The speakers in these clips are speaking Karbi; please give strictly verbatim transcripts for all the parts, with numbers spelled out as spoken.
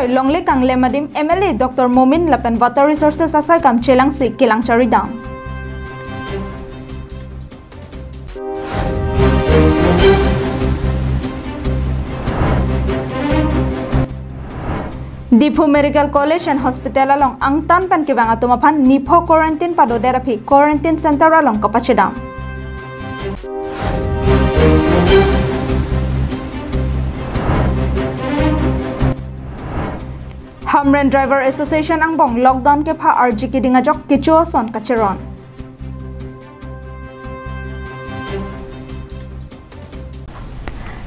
Longle kanglem adim M L A Doctor Momin lapen Water Resources asaikam chelangsi kelang charidam. Diphu Medical College and Hospital along angtan pen kevang atum aphan nipho quarantine padodet aphi quarantine center along kapachedam. Hamren Driver Association angbong lockdown kepha arji keding ajok kecho ason kacheron.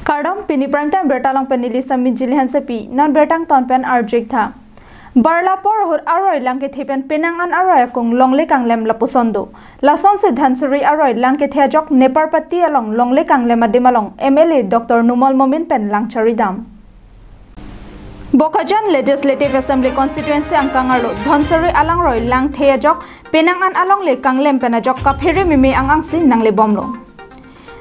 Kardom, pini Prime Time birta along pen neli Sami Jili Hansepi, non birta angton pen arju-ik tha. Barla apor ahut aroi lang kethe pen penang an aroi akung longle kanglem lapuson do. Lasonsi Dhansiri aroi lang kethe ajok Neparpatti along longle kanglem adim along M L A Doctor Numal Momin pen lang charidam. Bokajan Legislative Assembly Constituency angkang arlo Dhansiri alangroi langthe ajok penang an alongle kanglem pen ajok kaphere meme ang-angsi nanglebomlo.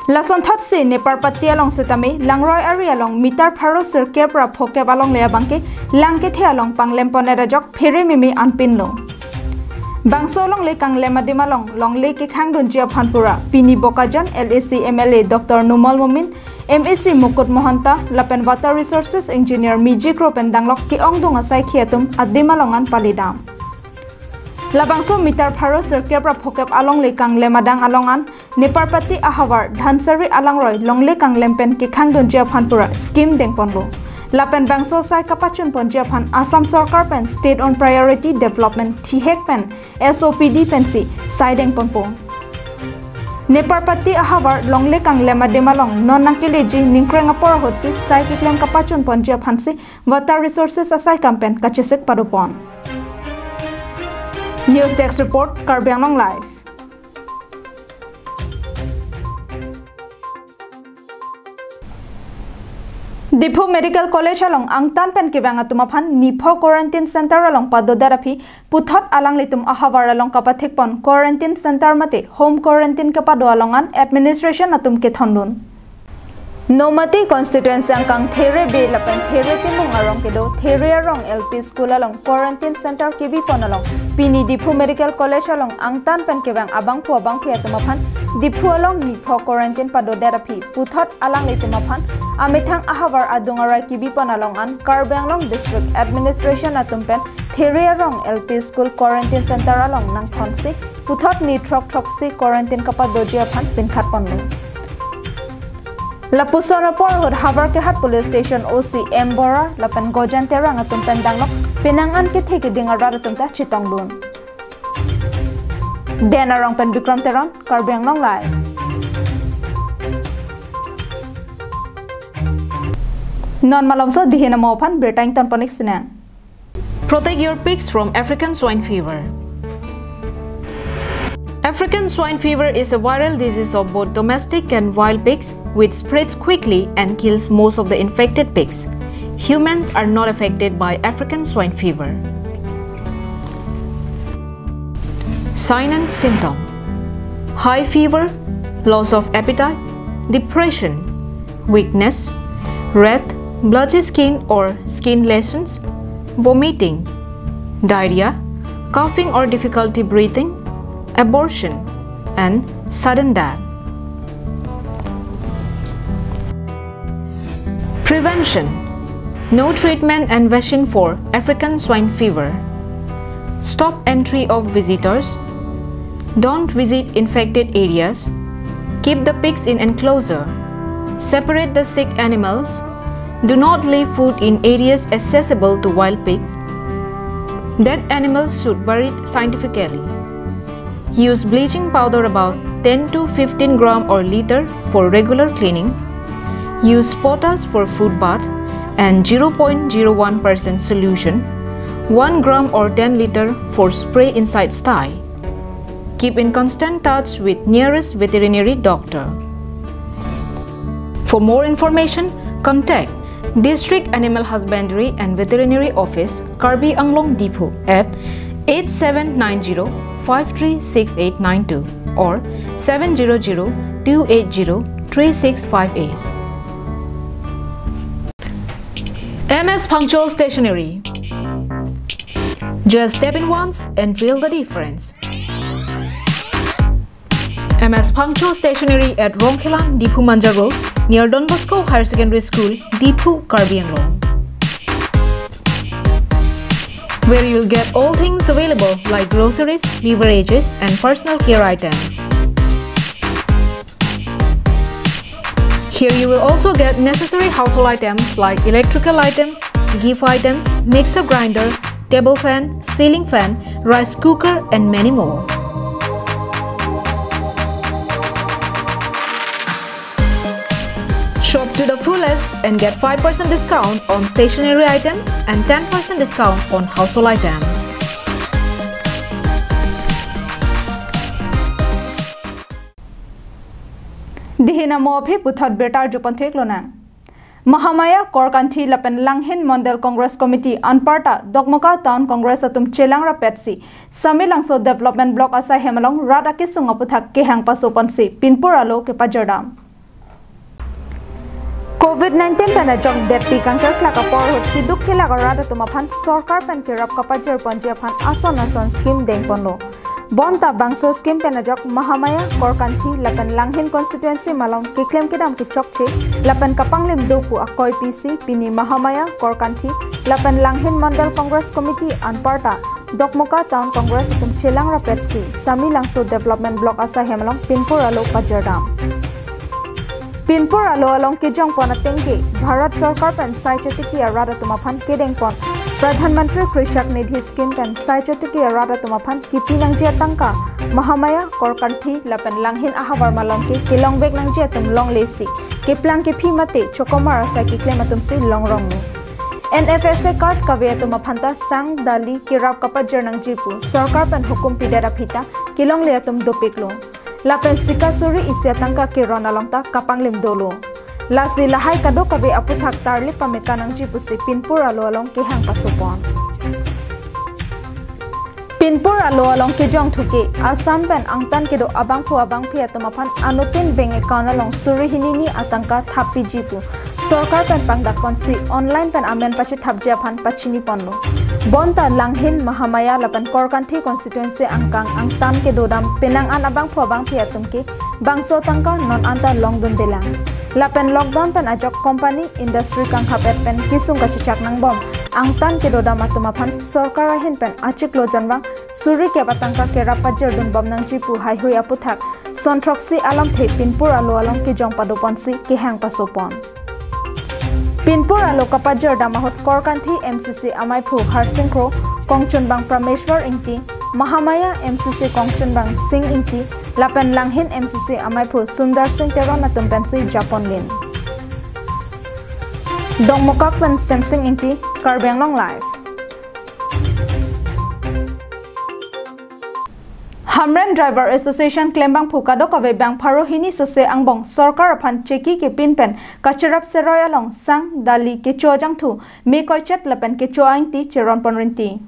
Lasonthotsi Neparpatti along setame langroi ari along meter pharo sirkep ra phokep alongle abangke lang kethe along panglem pondet ajok phere meme anpinlo. Bangso alongle kanglem adim along longle kekhangdunji aphan pura pini Bokajan L A C M L A Doctor Numal Momin, M A C Mukut Mohanta lapen Water Resources Engineer Miji Kro pen danglok ke-ongdung asaikhi atum adim along an palidam. Labangso meter pharo sirkep ra phokep alongle kanglem adang along an Neparpatti ahavar Dhansiri alangroi longle kanglem pen kekhangdunji aphan pura scheme dengponlo. Lapen bangso asai kapachun ponji aphan Assam Sorkar pen State on Priority Development thihek pen S O P D pensi sai dengponpo. Neparpatti ahavar longle kanglem adim along non nangkeleji ningkreng apor ahutsi sai keklem kapachun ponji aphansi Water Resources asaikam pen kachesik padopon. News Desk Report, Karbi Anglong Live. Diphu Medical College along angtan pen kevang atum aphan nipho quarantine center along padodet aphi puthot alanglitum ahavar along kapathikpon quarantine center mate home quarantine kepado along an administration atum kethondun. Nomati constituency angkang There Bey lapen There Timung arong kedo There Arong L P School along quarantine center kebipon along pini Diphu Medical College along angtan pen kevang abangphu abangphi atum aphan Diphu along nipho quarantine padodet aphi puthot alanglitum aphan amethang ahavar adung aroi kebipon along an Karbi Anglong District Administration atum pen There Arong L P School quarantine center along nangthonsi puthot ni throk throksi quarantine kapadoji aphan pinkhatponlo. Lapuson apor ahut Howraghat Police Station O C M Bora lapen Gojan Terang atum pen danglok penang an kethe keding arat atum ta chetongdun. Den Arong pen Bikram Teron, Karbi Anglong Live. Non malomso dihin amo aphan birta ingtonpon-ik sinang. Protect your pigs from African swine fever. African swine fever is a viral disease of both domestic and wild pigs, which spreads quickly and kills most of the infected pigs. Humans are not affected by African swine fever. Sign and symptom: high fever, loss of appetite, depression, weakness, red, blotchy skin or skin lesions, vomiting, diarrhea, coughing or difficulty breathing, abortion, and sudden death. Prevention: no treatment and vaccine for African swine fever. Stop entry of visitors. Don't visit infected areas. Keep the pigs in enclosure. Separate the sick animals. Do not leave food in areas accessible to wild pigs. Dead animals should buried scientifically. Use bleaching powder about ten to fifteen gram or liter for regular cleaning. Use potash for food bath and zero point zero one percent solution, one gram or ten liter for spray inside sty. Keep in constant touch with nearest veterinary doctor. For more information, contact District Animal Husbandry and Veterinary Office, Karbi Anglong Diphu at eight seven nine zero five three six eight nine two or seven zero zero two eight zero three six five eight. M S Phangcho Stationery. Just step in once and feel the difference. M S Phangcho Stationery at Rongkhelan, Diphu Manja Road, near Don Bosco Higher Secondary School, Diphu, Karbi Anglong. Where you'll get all things available like groceries, beverages, and personal care items. Here you will also get necessary household items like electrical items, gift items, mixer grinder, table fan, ceiling fan, rice cooker, and many more. Shop to the fullest and get five percent discount on stationery items and ten percent discount on household items. Dihina mo aphi puthot birta arjupon theklonang. Mahamaya, Korkanthi lapen Langhin Mondal Congress Committee anparta Dokmoka Town Congress atum chelang rapetsi Samelangso Development Block asai hem along rat akesung aputhak kehang pasoponsi pinpur alo kepajordam. Covid nineteen pen ajok detpi kangkerklak apor ahut kiduk kelak arat atum aphan sorkar pen kerap kapajorponji aphan ason ason scheme dengponlo. Bonta bangso scheme pen ajok Mahamaya, Korkanthi lapen Langhin constituency malom keklem kedam kechokche lapen kapanglim do pu akoi pisi pini Mahamaya, Korkanthi lapen Langhin Mondal Congress Committee anparta Dokmoka Town Congress atum chelang rapetsi Samelangso Development Block asai hem along pinpur alo pajordam. Pinpur alo along kejongpon atengke Bharat Sorkar pen sai chotiki arat atum aphan kedengpon Pradhan Mantri Krishak Nidhi Scheme pen sai chotiki arat atum aphan kipi nangji atangka Mahamaya, Korkanthi lapen Langhin ahavar malom ke kelongvek nangji atum longlesi keplang kephi mate chokomar asai keklem atumsi longronglo. N F S A card kave atum aphanta sang, dali kerap kapajor nangji pu sorkar pen hukum pidet aphi ta kelongle atum dopiklo. Lapen sika suri isi atangka keron along ta kapanglim dolo. Lasi lahai kadokave aputhak tarlip pameka nangji pusi pinpur alo along kehang pasopon. Pinpur alo along kejongthuke Assam pen angtan kedo abangphu abangphi atum aphan anuttin bank account along suri hini ni atangka thap piji pu sorkar pen pangdakponsi online pen amen pachethapji aphan pachiniponlo. Bonta Langhin, Mahamaya lapen Korkanthi constituency angkang angtan kedodam penang an abangphu abangphi atum ke bangso tangka non anta longdundelang. Lapen lockdown pen ajok company, industry kanghapet pen kesung kachechak nangbom angtan kedodam atum aphan sorkar ahin pen achiklo jonvang suri kep atangka kerap pajordunbom nangji pu haihui aputhak sonthroksi alamthe pinpur alo along kejong padoponsi kehang pasopon. Pinpur alo kapajordam ahut Korkanthi M C C amaiphu Harsing Kro, kongchunbang Prameshwar Ingti, Mahamaya M C C kongchunbang Sing Ingti lapen Langhin M C C amaiphu Sundar Singh Teron atum pensi japonlin. Dokmoka pen Semsing Ingti, Karbi Anglong Live. Hamren Driver Association klembangphu kadokave bang pharo hini sose angbong sorkar aphan cheki kepin pen kacherap seroi along sang, dali, kecho jangthu, mekoichet lapen kecho aingti cheronpon rinti.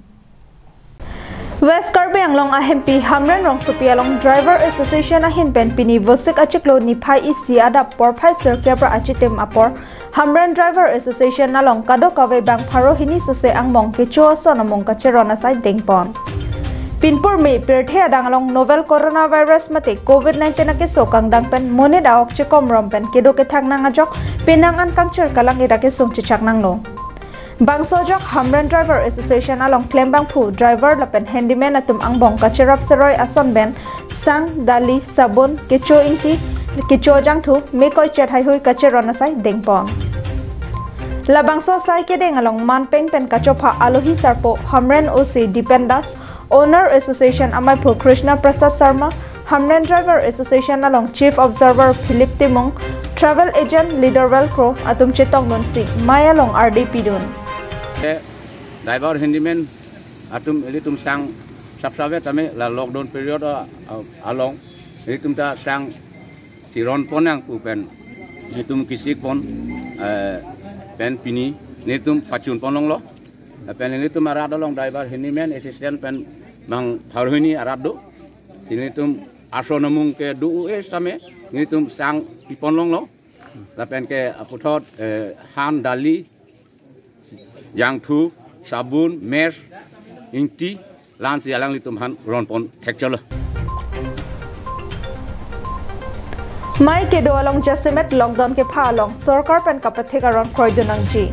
West Karbi Anglong ahempi Hamren rongsopi along Driver Association ahin pen pini Vosik achiklo niphai isi adap porphai sirkep ra achitim apor Hamren Driver Association along kadokave bang pharo hini sose angbong kecho ason amung kacheron asai dengpon. Pinpur me pirthe adang along novel coronavirus mate covid nineteen akeso kangdang pen monit ahok chekomrom pen kedo kethak nang ajok penang an kangchir kalang-it akesung chechak nanglo. Bangso ajok Hamren Driver Association along klembangphu driver lapen handyman atum angbong kacherap seroi ason pen sang, dali, sabun, kecho ingti, kecho jangthu, mekoichet haihui kacheron asai dengpon. Labangso asai kedeng along manpeng pen kachopha alohi sarpo Hamren O C Dipen Das, Owner Association amaiphu Krishna Prasad Sharma, Hamren Driver Association along Chief Observer Philip Timung, Travel Agent Leader Velcro atum chetongdunsi mei along ardi pidun. Eh, driver handyman atum ilitum sang sapsave tame la lockdown period, ah, ah, along ilitum ta sang cheronpon nangpu pen ilitum kesikpon, eh, pen pini ilitum pachunpon longlo. Pen ilitum arat along driver handyman assistant pen bang pharo hini arat do. Ilitum ason amung kedo-o-e same ilitum sang pipon longlo. Lapen ke aputhot, eh, han, dali, Jangthu, sabun, mer, ingti, la-ansi alanglitum aphan ronpon thekchotlo. Mei kedo along jasemet lockdown kepha along sorkar pen kapathik aron kroidun nangji.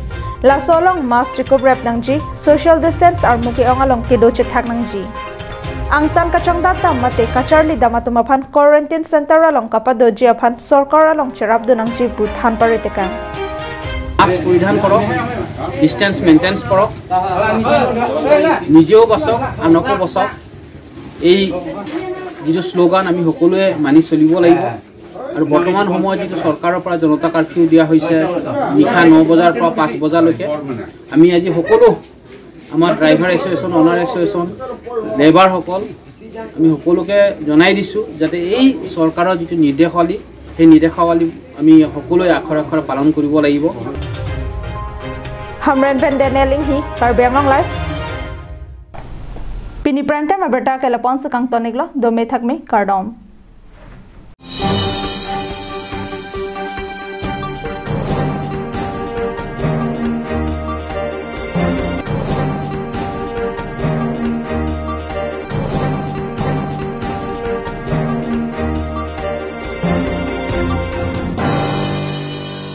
Laso along mask chekup rep nangji, social distance armu ke-ong along kedo chethak nangji. Angtan kachongdat dam mate kacharli dam atum aphan quarantine center along kapadoji aphan sorkar along cherapdun nangji pu than paritekang. Mask পৰিধান কৰক, distance maintain কৰক, নিজেও বাচক, আনকো বচাওক। এই যিটো শ্লোগান আমি সকলোৱে মানি চলিব লাগিব। আৰু বৰ্তমান সময়ত যিটো চৰকাৰৰ পৰা জনতা কাৰ্ফিউ দিয়া হৈছে নিশা ন বজাৰ পৰা পাঁচ বজালৈকে, আমি আজি সকলো আমাৰ ড্ৰাইভাৰ এছ'চিয়েশ্যন, অনাৰ এছ'চিয়েশ্যন, লেবাৰসকল, আমি সকলোকে জনাই দিছোঁ যাতে এই চৰকাৰৰ যিটো নিৰ্দেশাৱলী, সেই নিৰ্দেশাৱলী আমি সকলোৱে আখৰে আখৰে পালন কৰিব লাগিব। Hamren pen Daniel Inghi, Karbi Anglong Live. Pini prime time abirta ke lapu-an si kangton-iklo, dome thakme, kardom.